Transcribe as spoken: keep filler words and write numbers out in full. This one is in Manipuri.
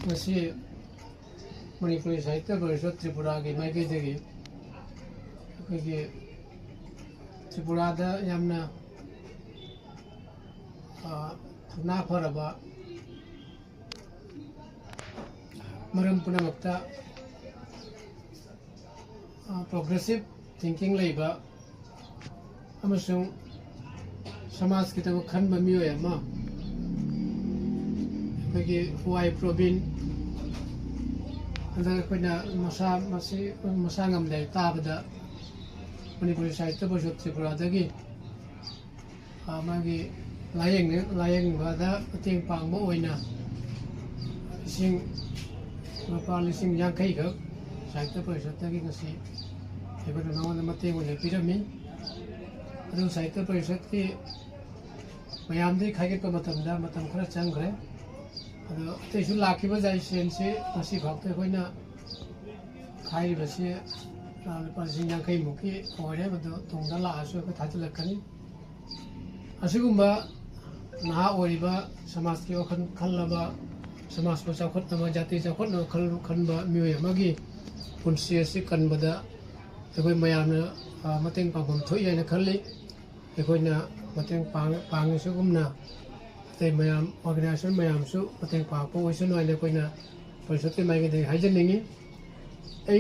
ꯉꯁꯤ ꯃꯅꯤꯄꯨꯔꯤ ꯁꯥꯍꯤꯇ꯭ꯌ ꯄꯔꯤꯁꯠ ꯇ꯭ꯔꯤꯄꯨꯔꯥꯒꯤ ꯃꯥꯏꯀꯩꯗꯒꯤ ꯑꯩꯈꯣꯏꯒꯤ ꯇ꯭ꯔꯤꯄꯨꯔꯥꯗ ꯌꯥꯝꯅ, ꯑ, ꯊꯧꯅꯥ ꯐꯔꯕ, ꯃꯔꯝ ꯄꯨꯝꯅꯃꯛꯇ, ꯑ, progressive thinking ꯂꯩꯕ ꯑꯃꯁꯨꯡ ꯁꯃꯥꯖꯀꯤꯗꯃꯛ ꯈꯟꯕ ꯃꯤꯑꯣꯏ ꯑꯃ, ꯑꯩꯈꯣꯏꯒꯤ ꯋꯥꯏ ꯄ꯭ꯔꯣꯕꯤꯟ, ꯍꯟꯗꯛ ꯑꯩꯈꯣꯏꯅ ꯃꯁꯥ, ꯃꯁꯤ, ꯃꯁꯥ ꯉꯝꯗꯦ ꯇꯥꯕꯗ, ꯃꯅꯤꯄꯨꯔꯤ ꯁꯥꯍꯤꯇ꯭ꯌ ꯄꯔꯤꯁꯠ ꯇ꯭ꯔꯤꯄꯨꯔꯥꯗꯒꯤ, ꯑ, ꯃꯥꯒꯤ ꯂꯥꯌꯦꯡ-, ꯂꯥꯌꯦꯡꯕꯗ ꯃꯇꯦꯡ ꯄꯥꯡꯕ ꯑꯣꯏꯅ ꯂꯤꯁꯤꯡ, ꯂꯨꯄꯥ ꯂꯤꯁꯤꯡ ꯌꯥꯡꯈꯩ ꯈꯛ ꯁꯥꯍꯤꯇ꯭ꯌ ꯄꯔꯤꯁꯠꯇꯒꯤ ꯉꯁꯤ ꯑꯩꯈꯣꯏꯅ ꯅꯉꯣꯟꯗ ꯃꯇꯦꯡ ꯑꯣꯏꯅ ꯄꯤꯔꯝꯃꯤ꯫ ꯑꯗꯨ ꯁꯥꯍꯤꯇ꯭ꯌ ꯄꯔꯤꯁꯠꯀꯤ ꯃꯌꯥꯝꯗꯒꯤ ꯈꯥꯏꯒꯠꯄ ꯃꯇꯝꯗ ꯃꯇꯝ ꯈꯔ ꯆꯪꯈ꯭ꯔꯦ꯫ ꯑꯗꯣ ꯑꯇꯩꯁꯨ ꯂꯥꯛꯈꯤꯕ ꯖꯥꯏꯁꯦꯟꯁꯤ ꯉꯁꯤ ꯐꯥꯎꯗ ꯑꯩꯈꯣꯏꯅ ꯈꯥꯏꯔꯤꯕꯁꯤ, ꯑ, ꯂꯨꯄꯥ ꯂꯤꯁꯤꯡ ꯌꯥꯡꯈꯩ ꯃꯨꯛꯀꯤ ꯑꯣꯏꯔꯦ꯫ ꯃꯗꯨ ꯇꯨꯡꯗ ꯂꯥꯛꯑꯁꯨ ꯑꯩꯈꯣꯏ ꯊꯥꯖꯤꯜꯂꯛꯀꯅꯤ꯫ ꯑꯁꯤꯒꯨꯝꯕ ꯅꯍꯥ ꯑꯣꯏꯔꯤꯕ, ꯁꯃꯥꯖꯀꯤ ꯋꯥꯈꯜ ꯈꯜꯂꯕ, ꯁꯃꯥꯖꯄꯨ ꯆꯥꯎꯈꯠꯅꯕ, ꯖꯥꯇꯤ ꯆꯥꯎꯈꯠꯅꯕ ꯈꯜ-, ꯈꯟꯕ ꯃꯤꯑꯣꯏ ꯑꯃꯒꯤ ꯄꯨꯟꯁꯤ ꯑꯁꯤ ꯀꯟꯕꯗ ꯑꯩꯈꯣꯏ ꯃꯌꯥꯝꯅ, ꯑ, ꯃꯇꯦꯡ ꯄꯥꯡꯐꯝ ꯊꯣꯛꯏ ꯍꯥꯏꯅ ꯈꯜꯂꯤ꯫ ꯑꯩꯈꯣꯏꯅ ꯃꯇꯦꯡ ꯄꯥꯡ-, ꯄꯥꯡꯉꯤꯁꯤꯒꯨꯝꯅ ꯑꯇꯩ ꯃꯌꯥꯝ, organization ꯃꯌꯥꯝꯁꯨ ꯃꯇꯦꯡ ꯄꯥꯡꯉꯛꯄ ꯑꯣꯏꯁꯅꯨ ꯍꯥꯏꯅ ꯑꯩꯈꯣꯏꯅ ꯄꯔꯤꯁꯠꯀꯤ ꯃꯥꯏꯀꯩꯗꯒꯤ ꯍꯥꯏꯖꯅꯤꯡꯉꯤ꯫ ꯑꯩ